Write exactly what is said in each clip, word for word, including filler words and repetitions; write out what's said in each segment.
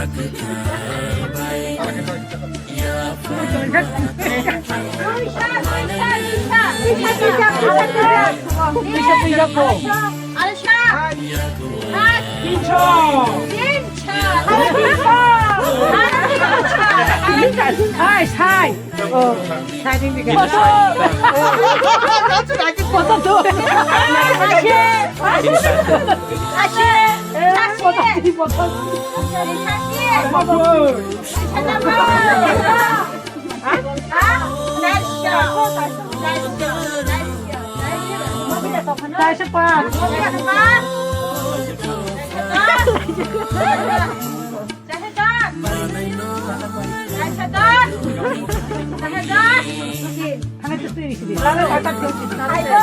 Hai, hai. Oh, sai ding ding. Photo. Photo tu. Ashe. Ashe. Photo tu, photo. Ashe. Ashe. Nice job. Nice job. Nice job. Nice job. Nice job. Nice job.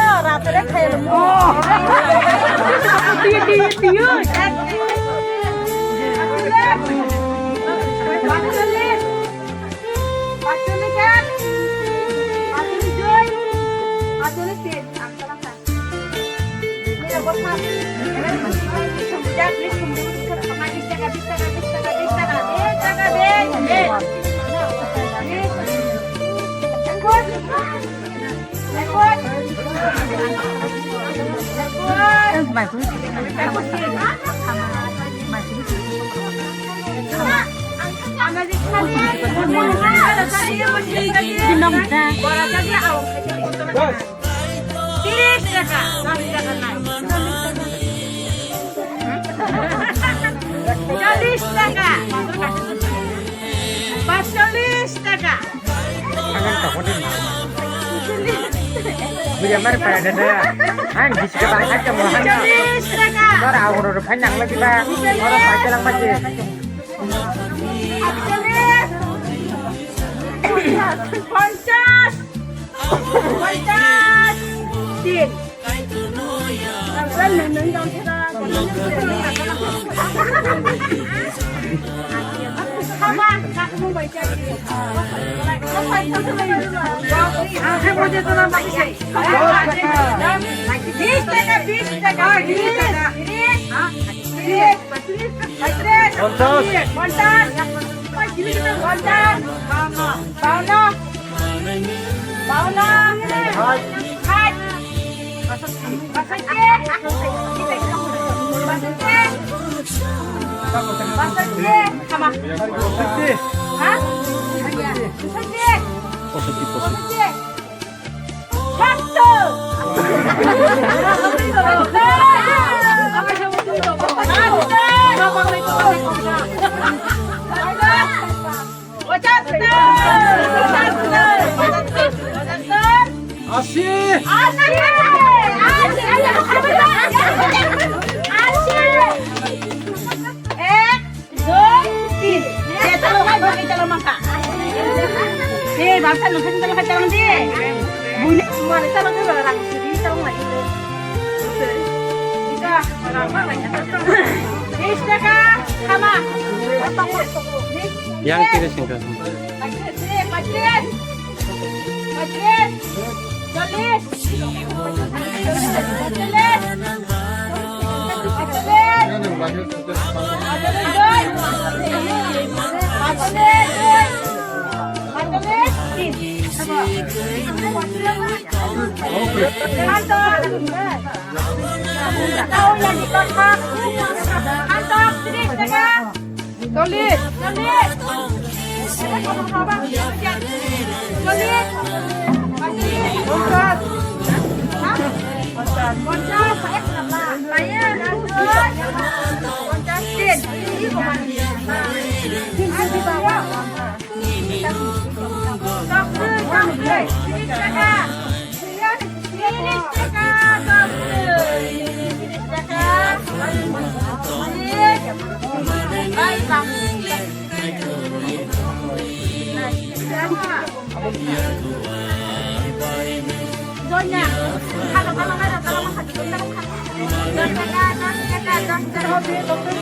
Tiris taka, dos taka nai. Chollish taka. Pachchollish taka. Buya mari pada dada. Ang bisi ka bang aja mo hanya. Chollish taka. Ora awor ora phai nang lagi ba. Ora phai lang lagi. Pachchollish. Ponchash. Ponchash. Tin. Bis taka, bis taka, bis taka. Ponchash. Ponchash. Ponchash. Bawanno. Bawanno. Hait. Hait. Basakke. Basakke. Basakke. Khama. Ha? Basakke. Basakke. Basakke. Ashi. Ek, dui, tin. Talo hai, bagi talo mangka. Hei, bangsa nungkha talo hai talo di. Buni, mari talo di, rang sidi talo hai. Ika, rang mana? Bis taka, sama. Yang kiri singkat. Pachis, pachis. Pachis. Chollish. Pachis. Pachis. Pachis. Pachis. Pachis. Pachis. Pachis. Tau yang di kotak. Antok, tiris taka. Chollish. Chollish. Chollish. Pachis. Ponchash. Ha? Ponchash. Ponchash. Ponchash. Tin. Tin. Tin. Tin.